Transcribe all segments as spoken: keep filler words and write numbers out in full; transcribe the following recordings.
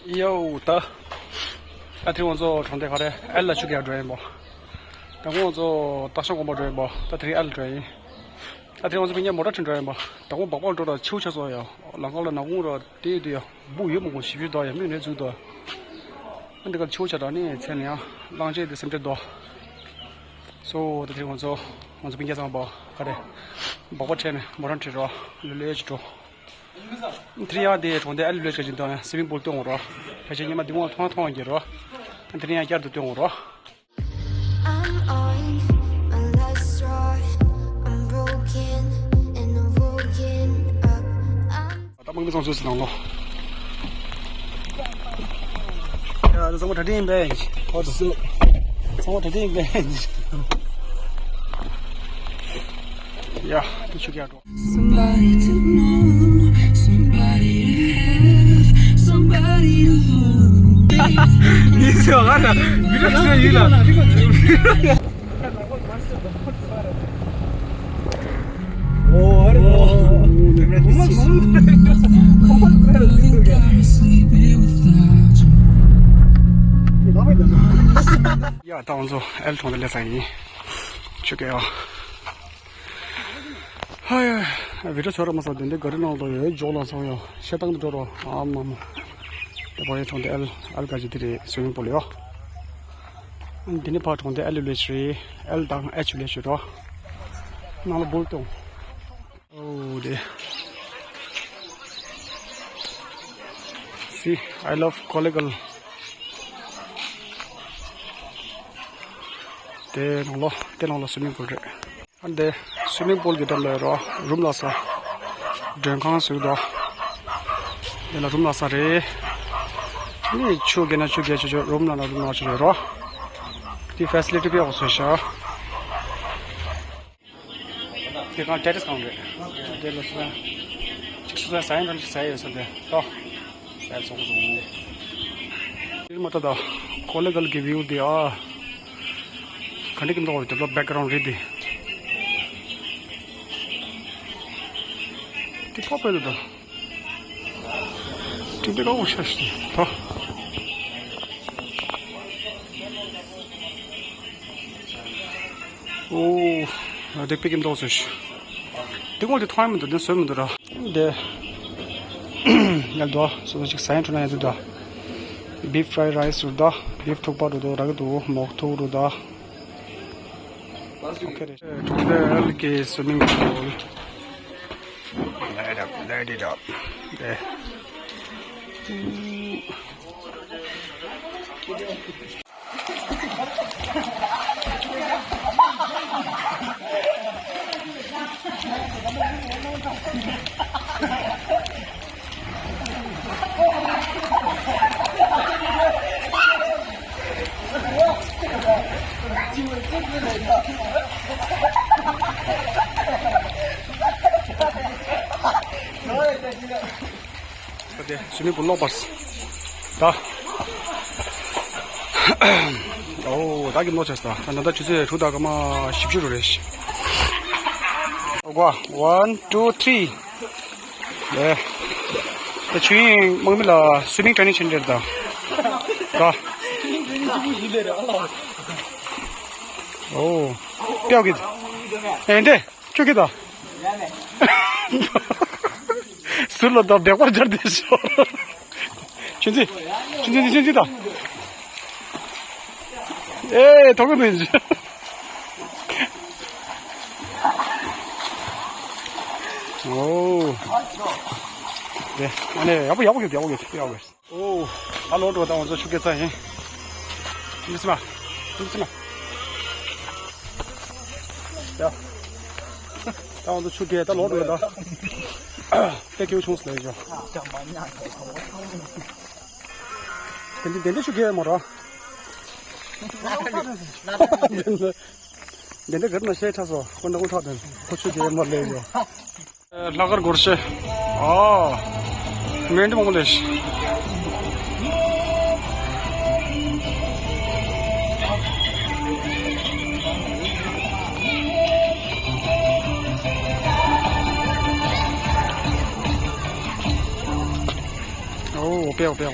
ཡོ་ད། ཨ་དེ་རིང་ང་ཚོ་གྲོང་སྡེ་ག་རེ་ཨེལ་ལ་ཆུ་རྐྱལ་འགྲོ་ཡིན་པ། ད་ཁོང་ཚོ་སྟག་ཤམ་དགོན་པ་འགྲོ་ཡིན་པ། ད་དེ་རིང་ཨེལ་འགྲོ་ཡིན། ཨ་དེ་རིང་ང་ཚོ་ཕ་གིར་མོ་ཊ་ཁྲིད་འགྲོ་ཡིན་པ། ད་ཁོང་སྦག་སྦག་འགྲོ་ར་ཆེ་བོ་ཆགས་སོང་ཡ། ལམ་ཁ་ལ་ནག་ཁུང་ར་དེ་ཡོད་དུས་ཡ། སྦུག་ཡོད་མང་པོ་ཞིབ་ཞིབ་འདུག་ཡ། མིག་ནས་འཛུལ་འདུག་ཨ་འདི་ག་ཆེ་བོ་ཆགས་དྲགས་ནས་མཚན་ལ་ཡང་གླང་ཆེན་དེ་སེམས་ཁྲལ་འདུག་སོ་ད་དེ་རིང་ང་ཚོ་ང་ཚོ་སྤུན་ཀྱག་ཚང་མ་ག་རེ་སྦག་སྦག་ཁྲིད་ནས་མོ་ཊ་ཁྲིད་འགྲོ། ལོས་ལོས་ཅིག་འགྲོ། དེ་རིང་ཡང་དེ་གྲོང་སྡེ་ཨ་ལི་ལོས་ཅིག་འདུག་ཡ། སི་མིང་པུལ་སྟོན་འོང་རོགས། ཕལ་ཆེར་ཉི་མ་འདི་མོ་མཐོང་མཐོང་གི་རོགས། དེ་རིང་ཡང་བསྐྱར་དུ་སྟོན་འོང་རོགས། I'm on my last straw. I'm broken and I'm woken up. I'm ད་དམག་མི་ཚང་ཚོས་ནང་ལོ། ཡ་ད་ཚང་མ་གྲ་སྒྲིག་ཡིན་པས། ཧོ་ད་སུ། ཚང་མ་གྲ་སྒྲིག་ཡིན་པས། ཡ་ད་ཆུ་རྐྱལ་འགྲོ། Somebody to know, somebody to have, somebody to hold. ཡིན་ཟེར་བ་ང་ལ་མི་རབས་ཟེར་ཡིན་ལ། ཨོ་ཨ་རེ་ཨོ། ཡ་ད་ང་ཚོ་ཨེལ་གྲོང་སྡེ་སླེབས་ཚར་ཡིན། ཆུ་རྐྱལ་ཡ། ཧ་ཡ། བི་ཌིའོ་ཚོར་མ་སོང་། དེ་འདྲའི་ག་རེ་གནང་དོ་ཡོད་འཇོག་ལ་སོང་ཡོད་ཤེས་སྟངས་འགྲོ་རོགས། ཨ་མ་མ། དེ་བ་ཡ་གྲོང་སྡེ་ཨེལ་ཨེལ་ག་ཅི་དེ་རེད། སུ་མིང་པུལ་ཡོད། དེ་ནས་ཕར་གྲོང་སྡེ་ཨེལ་ལི་ལོས་རེད། ཨེལ་དང་ཨེཆ་ལོས་རོགས། ནང་ལ་སྦུལ་གཏོང་། ཨོ་དེ། See, I love Kollegal. དེ་ནང་ལོ་དེ་ནང་ལོ་སུ་མིང་པུལ་རེད། ཨ་འདི་སུ་མིང་པུལ་གྱི་འགྲམ་ལ་ཡོད་རོ། རུམ་ལ་ས། མགྲོན་ཁང་ཟེར་གི་འདུག་འདི་ལ་རུམ་ལ་ས་རེད། ནི་ཆུ་རྐྱལ་ན་ཆུ་རྐྱལ་ཆུ་ཆུ། རུམ་ལ་ན་རུམ་ལ་ཆུ་ཆུ་རོ། དེ་ཕེ་སི་ལི་ཊི་དཔེ་ཡག་པོ་བཟོས་ཤག་དེ་གང་ཊེ་རེ་སི་གང་རེད། དེ་ལ་སུ་ལ་ཅིག་སུ་ལ་ཟ་ཡིན་རང་ཅིག་ཟ་ཡོད་ས་དེ་ཏོ། ཟ་ཡ་ཚོགས་འདུག་དེར་མ་ལྟ་ད་ཀོ་ལེ་གལ་གྱི་བིའུ་དེ་ཨ། ག་འདྲ་གི་འདུག་དེ་ལ་བེག་གྷ་རའུན་ཌི་རེད་དེ། དེ་ཕོ་པེ་ལ་ད། དེ་འདྲ་ག་འོ་ཤ་ཤི་ད། ཨོ། དེ་པེ་ཀིན་ཏོག་ཙམ་ཞིག་དེ་ངོ་དེ་མཐོང་ཡ་མི་འདུག་དེ་བཟོས་མི་འདུག་ར། དེ། ཡ་དོ། སོ་སོ་ཅིག་ཟ་ཡ་འཕྲོ་ན་ཡ་དེ་དོ། བིབ་ཕ་རའི་རའི་སི་རུ་དོ། བིབ་ཐུག་པ་རུ་དོ། ར་གི་དོ། མོག་ཐུག་རུ་དོ། ཨོ་ཁེ་རེད། ཊུ་ཌེ་ཨེལ་ཀེ་སུ་མིང་པུལ། Light up, light it up. དེ། ད་དེ་སུ་མིང་པུལ་ལོག་པར། ད། ཨོ་ད་གི་ལོག་ཆས་ད། ད་ད་ཆུ་ཚོད་དྲུག་དང་སྐར་མ་བཞི་བཅུ་རུ་རེད། ཨོ་གོ། One, two, three. ལེ། ད་ཆུ་ཡིན་དམག་མི་ལ་སུ་མིང་ཊེ་རེ་ནིང་བྱེད་འདྲེར་ད། ད། ཨོ། ཏེའོ་གི། ཨེ་འདྲེ། ཁྱོད་ཀྱིས་དང་། ཟུར་ལ་དང་བེག་པར་སྦྱར་ཏེ་ཤོག་ཆུན་ཆུན་ཆུན་ཆུན་ཆུན་དང་། ཨེ་ཐོག་གི་མིན། ཨོ། དེ་ཨ་ནི་ཡག་པོ་ཡག་པོ་གྱིས་ཡག་པོ་གྱིས་ཡག་པོ་གྱིས། ཨོ། ད་ལོག་འགྲོ། ད་ང་ཚོ་ཆུ་རྐྱལ་ཚར་ཡིན། འདི་སི་མ། འདི་སི་མ། ཡ། ད་ང་ཚོ་ཆུ་རྐྱལ་ད་ལོག་འགྲོ་ད། དེ་སྐྱིད་པོ་བྱུང་སོང་ལེ་ཇོ། དེ་འདྲ་དེ་འདྲ་ཆུ་རྐྱལ་མ་ར། དེ་འདྲ་གར་ན་ཤེས་ཁྲ་སོ། ཁོ་འདྲ་ཁོ་ཁྲག་དེ་ཁོ་ཆུ་རྐྱལ་མ་ལེ་ཇོ། ལྷག་དཀར་སྒོར་གཞས། ཨོ། མེ་འདི་མང་པོ་ལས། ཨོ། ཨོ་པེའོ་པེའོ།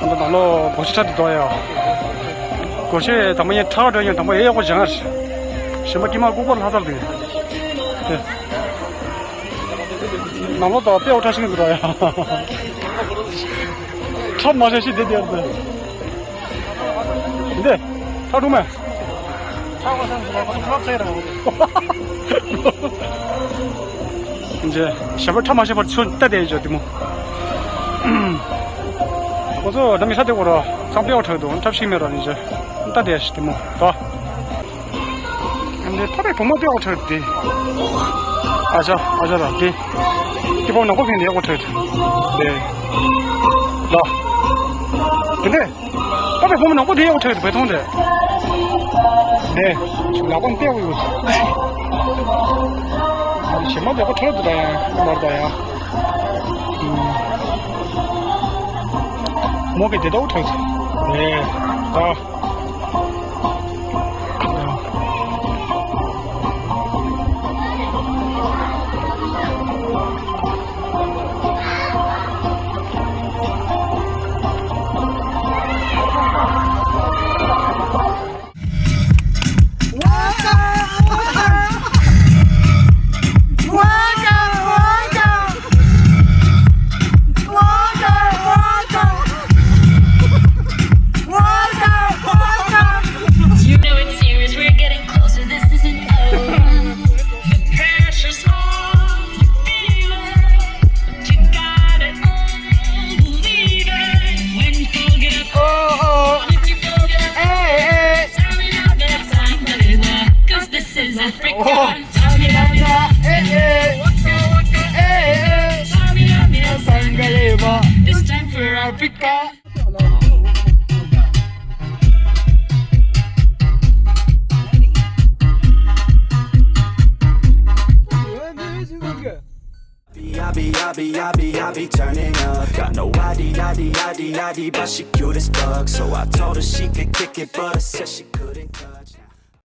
ད་ནང་ལོགས་སྒོར་གཞས་འཁྲབ་དེ་འདུག་ཡ། སྒོར་གཞས་དང་པོ་ཡན་ཁྲ་བ་འགྲོ་ཡོང་དང་པོ་ཡ་ཡག་པོ་སྦྱངས་ཡ། གཞན་པ་དཀྱིལ་མ་ལྐུགས་པ་ལྷག་ཚར་འདུག་ཡ། ནང་ལོགས་དང་པོ་དཔེ་ཡག་པོ་འཁྲབ་ཤེས་ཀྱི་འདུག་ཡ། འཁྲབ་མ་ཤེས་ཤིག་དེ་དེར་འདུག་འདི། ད་ཀྲུང་མ། ཇེ། ཞབས་པ་ཁྲ་མ་བྱས་པར་ཚུར་ལྟ་བསྡད་ཡོད་དེ་མོ། ཁོ་ཚོ་འགྲམ་གྱི་ལྷ་དེ་གོ་ར་ཚང་པའི་འོག་ཁྲག་འདུག་འཁྲབ་ཤེས་མེད་ར་ནི་ཇེ། ལྟ་བསྡད་ཤི་དེ་མོ་ད། འདི་ཕ་པའི་བུ་མོ་དཔེ་འོག་ཁྲག་དེ། ཨ་ཅག་ཨ་ཅག་ར་དེ། དེ་བུ་ནག་པོ་ཕན་དེ་འོག་ཁྲག་དེ། ལ། དེ་འདྲས། ཨ་ཕའི་བུ་མོ་ནག་པོ་དེ་ཡག་པོ་ཁྲག་འདུག་བེ་ཐོང་དེ། དེ། ལག་པ་ནི་ཏེ་ཡག་པོ་ཡོད། ཞེ་མ་དེ་ཡག་པོ་ཁྲག་འདུག་ད་ཡང་མར་ད་ཡང་། མོ་གི་དེ་ལྟ་བུ་ཁྲག་འདུག་དེ། ད། You know it's serious, we're getting closer, this isn't over. The pressure's on, feel it. You gotta believe it. When you get up, oh, oh, if you get up, hey, hey. Turn it up, that's how you gotta walk. 'Cause this is Africa. Oh. Turn it up, hey, hey. Waka, waka, hey, hey. Turn it up, that's how you gotta walk. This time for Africa. I be, I be, I be, I be turning up. Got no I D, I D, I D, I D, but she cute as fuck. So I told her she could kick it, but I said she couldn't cut.